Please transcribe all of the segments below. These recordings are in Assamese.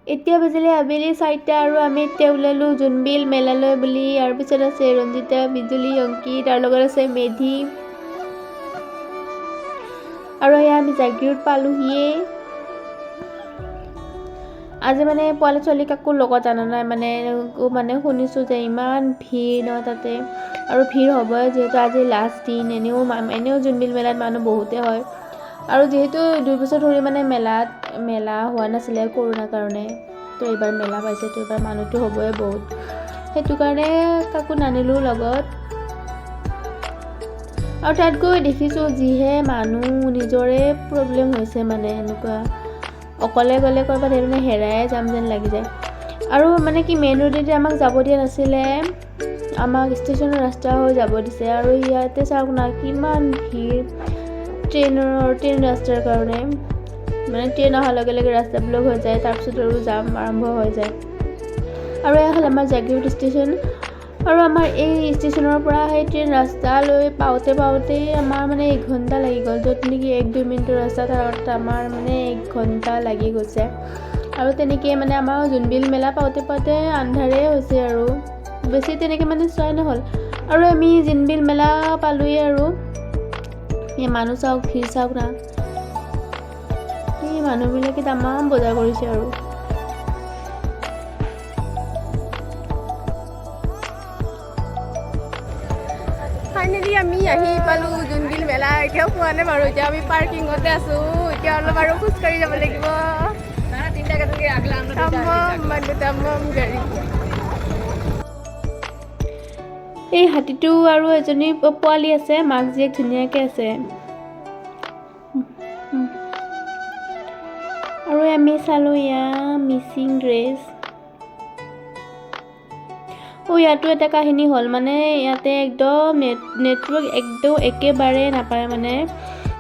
এতিয়া বাজিলে আবেলি 4টা আৰু আমি এতিয়া ওলালোঁ জোনবিল মেলালৈ বুলি। ইয়াৰ পিছত আছে ৰঞ্জিতা, বিজুলী, অংকিত, তাৰ লগত আছে মেধি। আৰু এয়া আমি জাগীৰোড পালোহিয়ে। আজি মানে পোৱালি ছোৱালী কাকো লগত অনা নাই, মানে মানে শুনিছোঁ যে ইমান ভিৰ ন তাতে, আৰু ভিৰ হ'বই যিহেতু আজি লাষ্ট দিন। এনেও এনেও জোনবিল মেলাত মানুহ বহুতেই হয়। আৰু যিহেতু 2 বছৰ ধৰি মানে মেলাত মেলা হোৱা নাছিলে কৰোণাৰ কাৰণে, তো এইবাৰ মেলা পাইছে, তো এইবাৰ মানুহটো হ'বই বহুত। সেইটো কাৰণে কাকো নানিলোঁ লগত। আৰু তাত গৈ দেখিছোঁ যিহে মানুহ, নিজৰে প্ৰব্লেম হৈছে, মানে এনেকুৱা অকলে গ'লে ক'ৰবাত মানে হেৰায়ে যাম যেন লাগি যায়। আৰু মানে কি, মেইন ৰোডেদি আমাক যাব দিয়া নাছিলে, আমাক ষ্টেচনৰ ৰাস্তা হৈ যাব দিছে। আৰু ইয়াতে চাওক না কিমান ভিৰ ট্ৰেইন ৰাস্তাৰ কাৰণে, মানে ট্ৰেইন অহাৰ লগে লগে ৰাস্তা ব্লক হৈ যায়, তাৰপিছত আৰু জাম আৰম্ভ হৈ যায়। আৰু এয়া হ'ল আমাৰ জাগীৰোড ষ্টেচন। আৰু আমাৰ এই ষ্টেচনৰ পৰা সেই ট্ৰেইন ৰাস্তালৈ পাওঁতে পাওঁতেই আমাৰ মানে 1 ঘণ্টা লাগি গ'ল, য'ত নেকি 1-2 মিনিটৰ ৰাস্তা, তাত আমাৰ মানে 1 ঘণ্টা লাগি গৈছে। আৰু তেনেকেই মানে আমাৰ জোনবিল মেলা পাওঁতে পাওঁতে আন্ধাৰেই হৈছে আৰু বেছি তেনেকৈ মানে চোৱাই নহ'ল। আৰু আমি জোনবিল মেলা পালোঁৱেই। আৰু এই মানুহ চাওক, ভিৰ চাওক না, এই মানুহবিলাকে তামাম বজাৰ কৰিছে। আৰু ফাইনেলি আমি আহি পালোঁ জোনবিল মেলা। এতিয়াও পোৱা নাই বাৰু, এতিয়া আমি পাৰ্কিঙতে আছোঁ। এতিয়া অলপ আৰু খোজকাঢ়ি যাব লাগিব। তামাম মানুহ, তামাম গাড়ী। এই হাতীটো আৰু এজনী পোৱালি আছে, মাক জীয়েক ধুনীয়াকৈ আছে। আৰু আমি চালোঁ এয়া মিচিং ড্ৰেছ। অ', ইয়াতো এটা কাহিনী হ'ল, মানে ইয়াতে একদম নেটৱৰ্ক একদম একেবাৰে নাপায়, মানে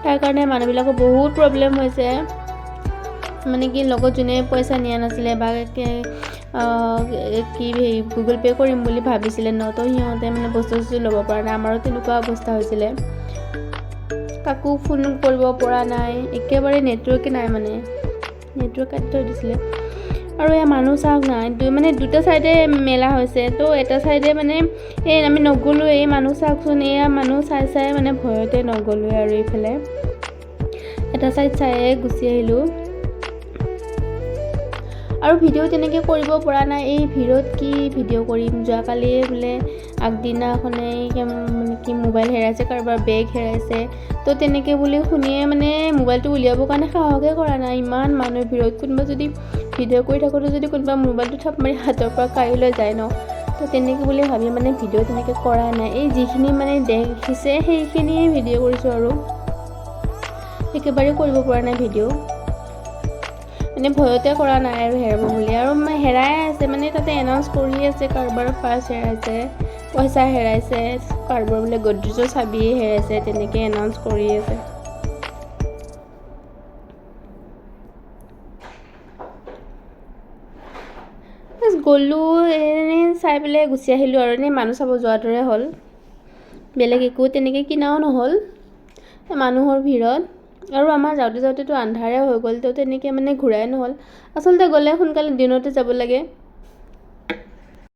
তাৰ কাৰণে মানুহবিলাকৰ বহুত প্ৰব্লেম হৈছে। মানে কি, লগত যোনে পইচা নিয়া নাছিলে বা কি হেৰি গুগল পে' কৰিম বুলি ভাবিছিলে ন, তো সিহঁতে মানে বস্তু চস্তু ল'ব পৰা নাই। আমাৰো তেনেকুৱা অৱস্থা হৈছিলে, কাকো ফোন কৰিব পৰা নাই, একেবাৰে নেটৱৰ্কে নাই, মানে নেটৱৰ্ক কাটি থৈ দিছিলে। আৰু এয়া মানুহ চাওক না, দুই মানে দুটা চাইডে মেলা হৈছে, তো এটা চাইডে মানে এই আমি নগ'লোঁ। এই মানুহ চাওকচোন, এয়া মানুহ চাই চাই মানে ভয়তে নগ'লোৱে আৰু এইফালে এটা চাইড চায়ে গুচি আহিলোঁ। আৰু ভিডিঅ' তেনেকৈ কৰিব পৰা নাই, এই ভিৰত কি ভিডিঅ' কৰিম? যোৱাকালিয়ে বোলে আগদিনাখনে মানে কি মোবাইল হেৰাইছে, কাৰোবাৰ বেগ হেৰাইছে, তো তেনেকৈ বুলি শুনিয়ে মানে মোবাইলটো উলিয়াবৰ কাৰণে সাহসে কৰা নাই। ইমান মানুহ ভিৰত, কোনোবা যদি ভিডিঅ' কৰি থাকোঁতে যদি কোনোবা মোবাইলটো থাপ মাৰি হাতৰ পৰা কাঢ়ি লৈ যায় ন, তো তেনেকৈ বুলি ভাবি মানে ভিডিঅ' তেনেকৈ কৰা নাই। এই যিখিনি মানে দেখিছে সেইখিনিয়ে ভিডিঅ' কৰিছোঁ আৰু একেবাৰে কৰিব পৰা নাই ভিডিঅ', মানে ভয়তে কৰা নাই আৰু হেৰাব বুলি। আৰু হেৰাই আছে, মানে তাতে এনাউন্স কৰি আছে, কাৰোবাৰ পাৰ্চ হেৰাইছে, পইচা হেৰাইছে, কাৰোবাৰ বোলে গডৰেজৰ চাবিয়ে হেৰাইছে, তেনেকৈ এনাউন্স কৰি আছে। গ'লোঁ, এনেই চাই পেলাই গুচি আহিলোঁ আৰু এনেই মানুহ চাব যোৱাৰ দৰে হ'ল, বেলেগ একো তেনেকৈ কিনাও নহ'ল মানুহৰ ভিৰত। আৰু আমাৰ যাওঁতে যাওঁতেতো আন্ধাৰে হৈ গ'ল, তো তেনেকৈ মানে ঘূৰাই নহ'ল। আচলতে গ'লে সোনকালে দিনতে যাব লাগে।